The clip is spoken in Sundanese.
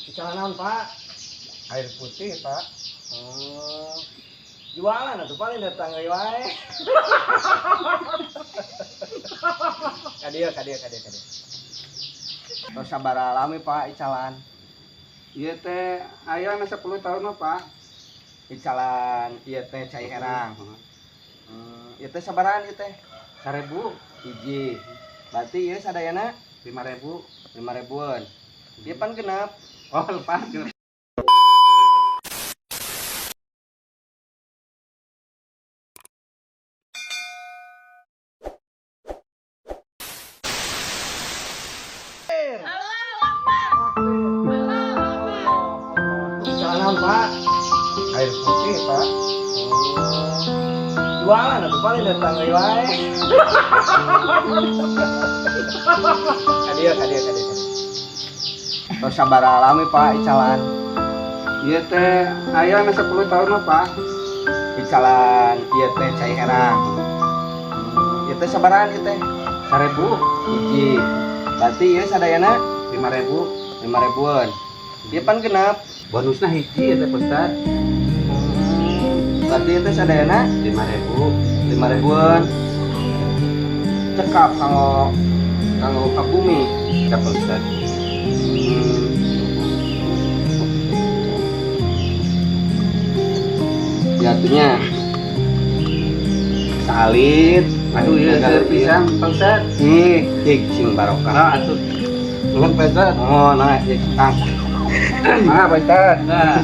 Icalan naon, Pak? Air putih, Pak. Oh. Jualan atuh paling datang euy wae. Kadieu, kadieu, kadieu, kadieu. Tos sabaraha lami, Pak, icalan? Ieu teh aya 10 tahun mah, Pak. Icalan ieu teh cai herang. Ieu teh sabarahan ieu teh? 1000. Hiji. Berarti ieu sadayana 5000. 5 ribuan. Ieu pan genep. Oh, lepas genep. Icalan naon, Pak? Air putih, Pak. Oh. Jualan atuh paling datang euy wae. Kadieu, kadieu, kadieu, kadieu. Tos sabaraha lami, Pak, icalan? Ieu teh aya 10 tahun mah, Pak. Icalan ieu teh cai herang. Ieu teh sabarahan ieu teh? 1000. Hiji. Berarti ieu sadayana 5000. 5 ribuan. Ieu pan genep. Bonusna hiji ya teh, Pak Ustad. Berarti ieu teh sadayana 5000. 5 ribuan. Cekap kanggo kanggo ka bumi. Ya, Pak Ustad. Ya atunya salit. Aduh, ieu teh pisan, Pak Ustad. Ih, ih, sing barokah. Ah, atuh. Nuhun, Pak Ustad. Oh, nah, ih, Kang. Ah, Pak Ustad. Nah.